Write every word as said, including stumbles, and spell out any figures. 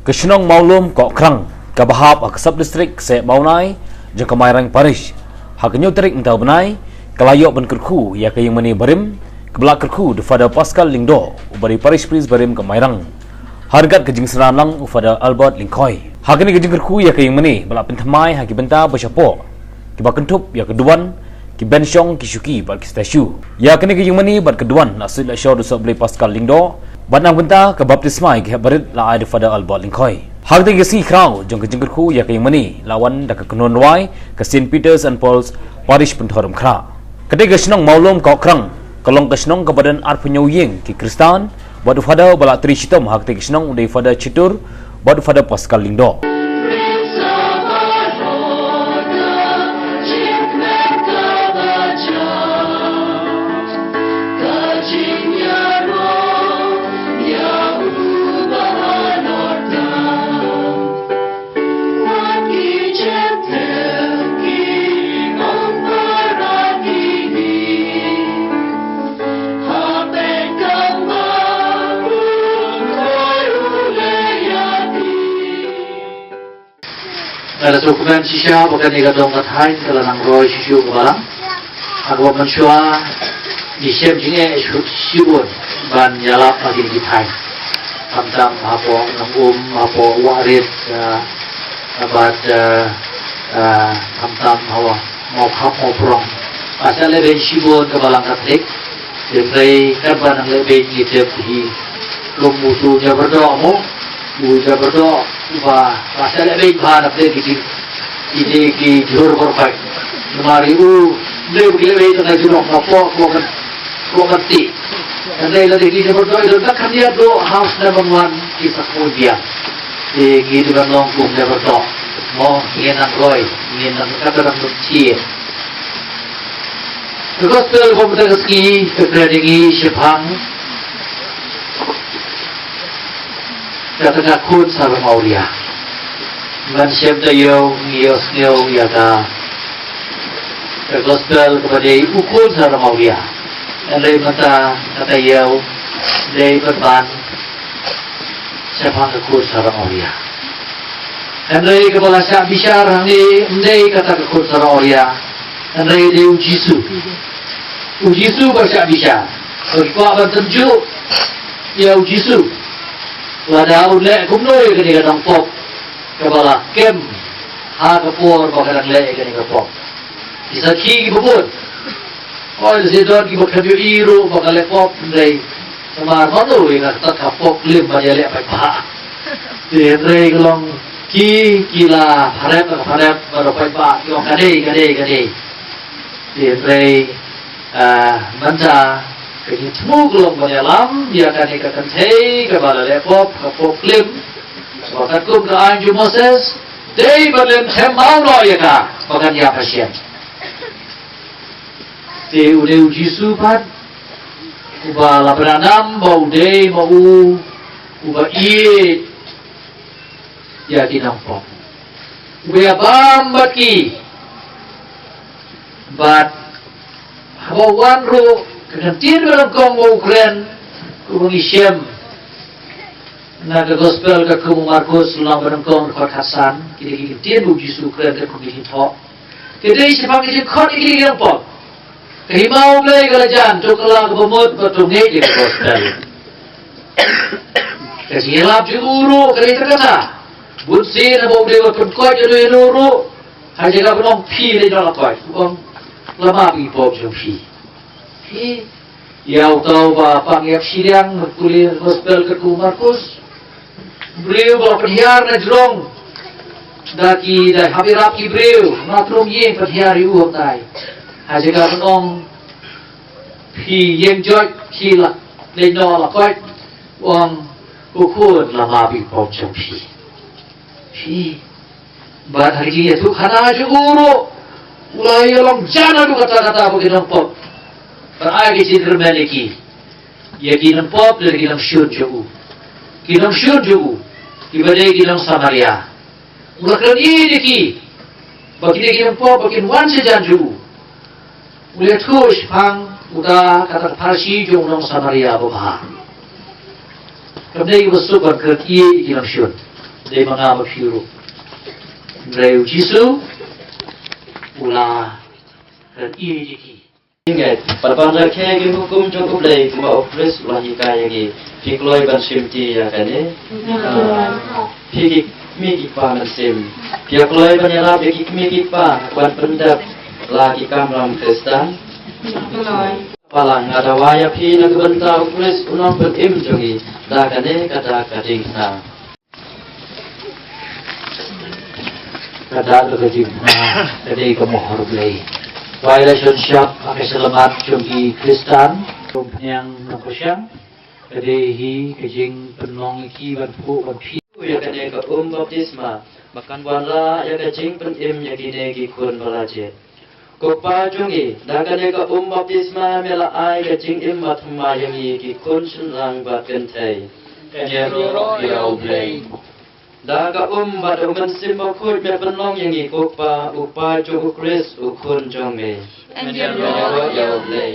Ka shnong Mawlum Kohkrang, kaba hap ha ka sub district Kseh Mawnai jong ka Mairang Parish, ha ka hynñiew tarik mynta u bnai, ka la ïoh ban kyrkhu ïa ka ïingmane barim kaba la kyrkhu da u Father Pascal Lyngdoh, uba dei Parish Priest barim ka Mairang, ha ryngkat ka jingsynran lang u Father Albert Lyngkhoi. Ha kane ka jingkyrkhu ïa ka ïingmane ba la pynthymmai ha ki bynta ba shapoh, kiba kynthup ïa ka duwan, ki bench shong, ki shuki bad ki statue. Ïa kane ka ïingmane bad ka duwan la suit la shor da u Sohblei Pascal Lyngdoh, bad na ka bynta ka baptisma ïa ki hep barit la ai da u Father Albert Lyngkhoi. Ha katei ka sngi khraw jong ka jingkyrkhu ïa ka ïingmane la wan da ka kynhun rwai ka Saint Peter's and Paul's Parish Pynthorumkhrah. Katei ka shnong Mawlum Kohkrang ka long ka shnong kaba don arphew hynñiew ïing ki Khristan, bad u Father ba la trei shitom ha katei ka shnong u dei u Father Chitur bad u Father Pascal Lyngdoh. Nga la sngewkmen shisha ba kane ka dong ka thaiñ ka la nang roi shisha ka balang. Ha kaba mynshuwa ngi shem jingeh shibun ban ïalap ha kine ki thaiñ. Khamtam hapoh Nong Um, hapoh Wahrit, ah, bad, ah, ah, khamtam hawa Mawkhap Mawprong. Ba shah leh beiñ shibun ka balang Katholik. Hynrei katba nang leh beiñ ngi tip hi kum utu u Jabardoh mo, u Jabardoh uba, ba shah leh beiñ bha na pdeng ki jing, ki jing ki jhur bor bad. Namar u dei u ki leh beiñ tang na jrong na poh, poh kan, poh kan ti. Hynrei lada ki Jabardoh i don na khyndiat doh ha u snem ban wan ki sa kynbiang. Te ngi dei ban long kum Jabardoh. Mo, ngin nang roi, ngin nang kata nang nang chia. Ka gospel ba mynta ka sngi ka kren ïa ngi shaphang kata ka khun Sara Mawria. Ban shem taïew ngi ïohsngew ïa ka, ka gospel kaba dei u khun Sara Mawria. Hynrei mynta ka taïew dei pynban shaphang ka khun Sara Mawria. Hynrei kaba la shah bishar hangne ym dei kata ka khun Sara Mawria. Hynrei dei u Jisu. U Jisu ba shah bishar. Ba ki kwah ban tynjuh ïa u Jisu. Lada u leh kumno ïa kane ka nongpop kaba la kem ha ka por ba ka dang leh ïa kane ka pop. Ki sakhi kiba bun. Hooid, la sdang kiba khlem ïohi ruh ba ka leh pop, hynrei namar mano ïa kata ka pop lim ban ïaleh paidbah. Te hynrei ka long ki, ki la pharep, la pharep bad u paidbah ki ong ka dei, ka dei, ka dei. Te hynrei, ah, mynta ka jingthmu ka long ban ïalam ïa kane ka kynthei kaba la leh pop, ka pop lim. Ba katkum ka aiñ jong u Moses dei ban leh them maw noh ïa ka ba kan ïap ha shen. Te u dei u Jisu pat uba la pyndonkam ba u dei ma u uba ïeit ïa ki nongpop, uba ïabam bad ki. Bad haba u wan ruh ka ktien ba nyngkong ba u kren, kumba ngi shem na ka gospel katkum u Markus lynnong ba nyngkong dkhot khatsan, ki dei ki ktien ba u Jisu u kren katkum ki jingthoh. Ka dei shaphang ka jingkhot ïa ki nongpop. Ka hima U Blei ka la jan, to kylla kaba mut bad to ngeit ïa ka gospel. Ka jingïalap jong u ruh ka dei kata kata. Bun sien haba u dei ban pynkoit ïano ïano ruh, ha jaka ban ong phi leit noh la koit, u ong la map ïa ki pop jong phi. Phi Ïa uta uba pang ïap shiliang, pule gospel katkum u Markus. Briew ba pynhiar na jrong da ki, da hap ïarap ki briew, na trong ïing pynhiar ïa u hangtai. Ha jaka ban ong phi ïeng joit, phi la leit noh la koit, u ong u khun la map ïa ki pop jong phi. Phi Bad ha ki ïathuhkhana jong u ruh u la ïalong jan haduh katta katta bad ki nongpop. Bad ai ki jingkyrmen ïa ki, ïa ki nongpop lem ki nongshun jong u. Ki nongshun jong u kiba dei ki nong Samaria. U la kren ïa ki ba ki dei ki nongpop ba kin wan sha jan jong u. U la ïathuh shaphang uta kata ka pharshi jong u nong Samaria babha. Kam dei ba suk ban kren ïa ki nongshun. Dei ma nga ma phi ruh. Hynrei u Jisu u la kren ïa ki. Ngi pat ban rakhe ki hukum jong U Blei kumba U Khrist u la hikai ïa ngi. Phi kloi ban shim ti ïa kane? Phi ki kmie ki kpa mynsiem, phi ïa kloi ban ïarap ïa ki kmie ki kpa ban pyndep la ki kamram Khristan? Palang, nga dawa ïa phi na ka bynta U Khrist u nongpynim jong ngi, da kane ka dak ka jingkhnang. Ka dak ka jingkhnang ka dei ka mohor Blei. Wai la shon shap ha ka shyllamat jong ki Khristan. Kum pynïang nongkyrshan ka dei hi ka jingpynlong ïa ki ban phuh ban phi. Ïa kane ka um baptisma ba kan wanrah ïa ka jingpynim ïa kine ki khun ba la jied. Ko Kpa jong ngi, da kane ka um baptisma me la ai ka jingim bad thymmai ïa ngi ki khun shynrang bad kynthei. Kan ïaroh ïa U Blei. Da ka um bad U Mynsiem Bakhuid me pynlong ïa ngi ko Kpa, u Kpa jong U Khrist u Khun jong me. Kan ïaroh ïa U Blei.